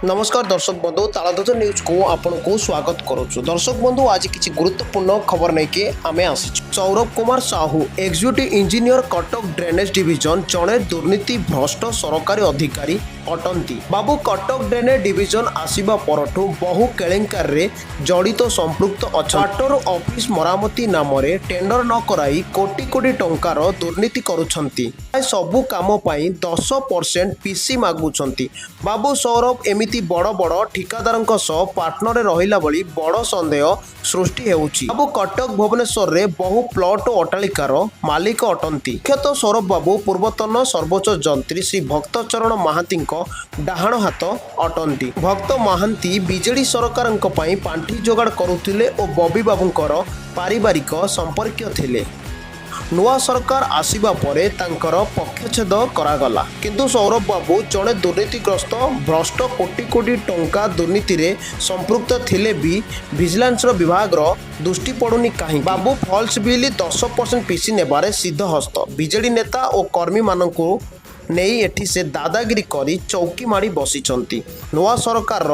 ନମସ୍କାର ଦର୍ଶକ ବନ୍ଧୁ, ତାଳଧ୍ୱଜ ନ୍ୟୁଜ୍କୁ ଆପଣଙ୍କୁ ସ୍ୱାଗତ କରୁଛୁ। ଦର୍ଶକ ବନ୍ଧୁ, ଆଜି କିଛି ଗୁରୁତ୍ୱପୂର୍ଣ୍ଣ ଖବର ନେଇକି ଆମେ ଆସିଛୁ। Saurav Kumar Sahu, executive engineer, Cuttack drainage division, ଜଣେ ଦୁର୍ନୀତି ଭ୍ରଷ୍ଟ ସରକାରୀ ଅଧିକାରୀ ଅଟନ୍ତି। ବାବୁ କଟକ ଡ୍ରେନେଜ ଡିଭିଜନ ଆସିବା ପରଠୁ ବହୁ କେଳେଙ୍କାରୀରେ ଜଡ଼ିତ ସମ୍ପୃକ୍ତ ଅଛନ୍ତି। କ୍ୱାର୍ଟର ଅଫିସ ମରାମତି ନାମରେ ଟେଣ୍ଡର ନ କରାଇ କୋଟି କୋଟି ଟଙ୍କାର ଦୁର୍ନୀତି କରୁଛନ୍ତି। ପ୍ରାୟ ସବୁ କାମ ପାଇଁ 10% ପିସି ମାଗୁଛନ୍ତି। ବାବୁ ସୌରଭ ଏମିତି ବଡ଼ ବଡ଼ ଠିକାଦାରଙ୍କ ସହ ପାର୍ଟନରରେ ରହିଲା ଭଳି ବଡ଼ ସନ୍ଦେହ ସୃଷ୍ଟି ହେଉଛି। ବାବୁ କଟକ, ଭୁବନେଶ୍ୱରରେ ବହୁ ପ୍ଲଟ ଓ ଅଟ୍ଟାଳିକାର ମାଲିକ ଅଟନ୍ତି। ମୁଖ୍ୟତଃ ସୌରଭ ବାବୁ ପୂର୍ବତନ ସର୍ବୋଚ୍ଚ ଯନ୍ତ୍ରୀ ଶ୍ରୀ ଭକ୍ତ ଚରଣ ମହାନ୍ତିଙ୍କ ଡାହାଣ ହାତ ଅଟନ୍ତି। ଭକ୍ତ ମହାନ୍ତି ବିଜେଡି ସରକାରଙ୍କ ପାଇଁ ପାଣ୍ଠି ଯୋଗାଡ଼ କରୁଥିଲେ ଓ ବବି ବାବୁଙ୍କର ପାରିବାରିକ ସମ୍ପର୍କୀୟ ଥିଲେ। ନୂଆ ସରକାର ଆସିବା ପରେ ତାଙ୍କର ପକ୍ଷଛେଦ କରାଗଲା। କିନ୍ତୁ ସୌରଭ ବାବୁ ଜଣେ ଦୁର୍ନୀତିଗ୍ରସ୍ତ ଭ୍ରଷ୍ଟ, କୋଟି କୋଟି ଟଙ୍କା ଦୁର୍ନୀତିରେ ସମ୍ପୃକ୍ତ ଥିଲେ ବି ଭିଜିଲାନ୍ସର ବିଭାଗର ଦୃଷ୍ଟି ପଡ଼ୁନି କାହିଁକି? ବାବୁ ଫଲ୍ସ ବିଲ୍, 10% ପିସି ନେବାରେ ସିଦ୍ଧହସ୍ତ। ବିଜେଡି ନେତା ଓ କର୍ମୀମାନଙ୍କୁ ନେଇ ଏଠି ସେ ଦାଦାଗିରି କରି ଚୌକି ମାଡ଼ି ବସିଛନ୍ତି। ନୂଆ ସରକାରର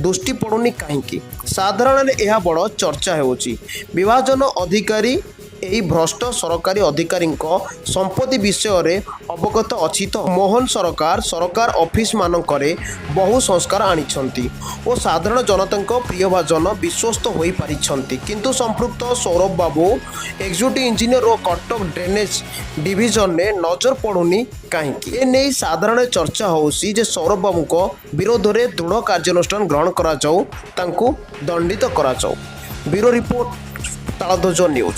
ଦୃଷ୍ଟି ପଡ଼ୁନି କାହିଁକି? ସାଧାରଣରେ ଏହା ବଡ଼ ଚର୍ଚ୍ଚା ହେଉଛି। ବିଭାଜନ ଅଧିକାରୀ ଏହି ଭ୍ରଷ୍ଟ ସରକାରୀ ଅଧିକାରୀଙ୍କ ସମ୍ପତ୍ତି ବିଷୟରେ ଅବଗତ ଅଛି ତ? ମୋହନ ସରକାର ସରକାର ଅଫିସ ମାନଙ୍କରେ ବହୁ ସଂସ୍କାର ଆଣିଛନ୍ତି ଓ ସାଧାରଣ ଜନତାଙ୍କ ପ୍ରିୟଭାଜନ ବିଶ୍ୱସ୍ତ ହୋଇପାରିଛନ୍ତି। କିନ୍ତୁ ସମ୍ପୃକ୍ତ ସୌରଭ ବାବୁ, ଏକ୍ଜିକ୍ୟୁଟିଭ ଇଞ୍ଜିନିୟର ଓ କଟକ ଡ୍ରେନେଜ ଡିଭିଜନରେ ନଜର ପଡ଼ୁନି କାହିଁକି? ଏ ନେଇ ସାଧାରଣ ଚର୍ଚ୍ଚା ହେଉଛି ଯେ ସୌରଭ ବାବୁଙ୍କ ବିରୋଧରେ ଦୃଢ଼ କାର୍ଯ୍ୟାନୁଷ୍ଠାନ ଗ୍ରହଣ କରାଯାଉ, ତାଙ୍କୁ ଦଣ୍ଡିତ କରାଯାଉ। Bureau report, Taladhwaja news.